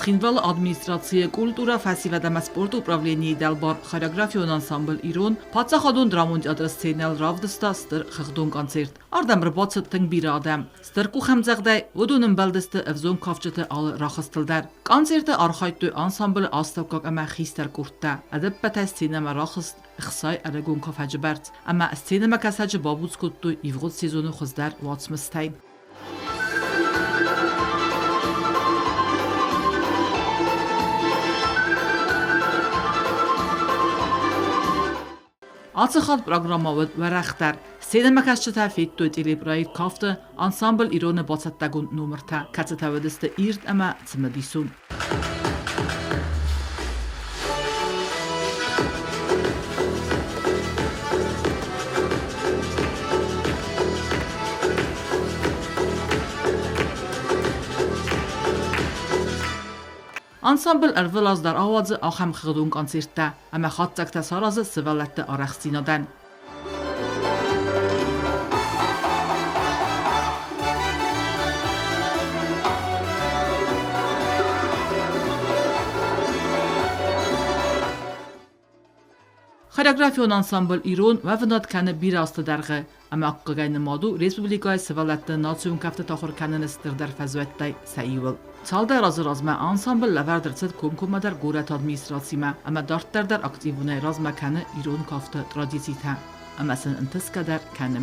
Цхинвалы администрацийы культурӕ, фӕсивӕд ӕмӕ спорты управленийы дӕлбар хореографион ансамбль «Ирон» паддзахадон драмон театры сценӕйыл равдыста стыр хыгъдон концерт. Ардӕм ӕрбацыд тынг бирӕ адӕм. Стыр къухӕмдзӕгъдӕй уыдон ӕмбӕлдысты ӕвзонг кафджыты алы рахызтыл дӕр. Концерты архайдтой ансамблы астӕуккаг ӕмӕ хистӕр къордтӕ. Ӕдӕппӕтӕй сценӕмӕ рахызт 60 ӕрыгон кафӕджы бӕрц ӕмӕ сценӕмӕкӕсӕджы бабуц кодтой ивгъуыд сезоны хуыздӕр уацмыстӕй. Ацы хатт программӕ уыд уӕрӕхдӕр. Сценӕмӕкӕсджытӕ федтой телепроект кафты ансамбль Ирон-ы бацӕттӕгонд номыртӕ, кӕцытӕ уыдысты ирд ӕмӕ цымыдисон. Ансамбль ӕрвылаз дӕр ауадзы ахӕм хыгъдон концерттӕ ӕмӕ хатдзӕгтӕ саразы сывӕллӕтты арӕхстдзинадӕн. Хореографион ансамбль «Ирон» уӕвынад кӕны бирӕ азты дӕргъы ӕмӕ аккагӕй нымад у республикӕйы сывӕллӕтты национ кӕфтыты ахуыр кӕныны стырдӕр фӕзуӕттӕй сӕ иуыл. Цалдӕр азы размӕ ансамбль лӕвӕрд ӕрцыд комкоммӕдӕр горӕты администрацимӕ ӕмӕ дарддӕр дӕр активонӕй размӕ кӕны ирон кафты традицитӕ ӕмӕ сын ӕнтысгӕ дӕр кӕны.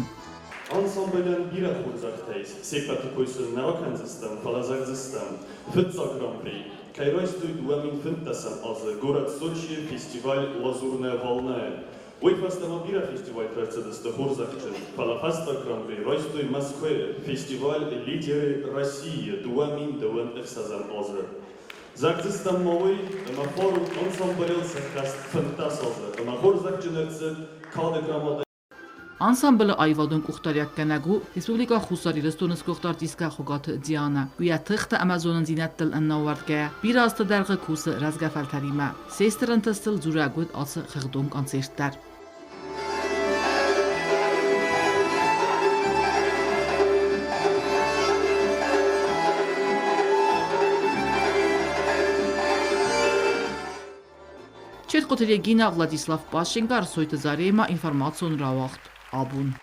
Ансамблӕн бирӕ хорзӕхтӕ ис, се ппӕты кой сын нӕ ракӕндзыстӕм, фӕлӕ зӕгъдзыстӕм, фыццаг гран-при кӕй райстой 2015 азы горӕт Сочийы фестиваль «Лазурная волна-йы». Уый фӕстӕ ма бирӕ фестивальтӕ ӕрцыдысты хорзӕхджын, фӕлӕ фӕстаг гран-при райстой Мӕскуыйы фестиваль «Лидеры России» 2006 азы. Зӕгъдзыстӕм ма уый, ӕмӕ форум ансамблыл сӕххӕст 15 азы ӕмӕ хорзӕхджын ӕрцыд кады грамотӕ. Ансамблы аивадон къухдариуӕггӕнӕг у Республикӕ Хуссар Ирыстоны сгуыхт артисткӕ Хуыгаты Дианӕ. Уый йӕ тыхтӕ ӕмӕ зонындзинӕдтыл ӕнӕауӕрдгӕйӕ бирӕ азты дӕргъы кусы рӕзгӕ фӕлтӕримӕ. Се стыр ӕнтыстыл дзурӕг уыд ацы хыгъдон концерт дӕр. Четкъуты Регина, Владислав Пащенко, Ӕрсойты Заремӕ, информацион рауагъд «Абон».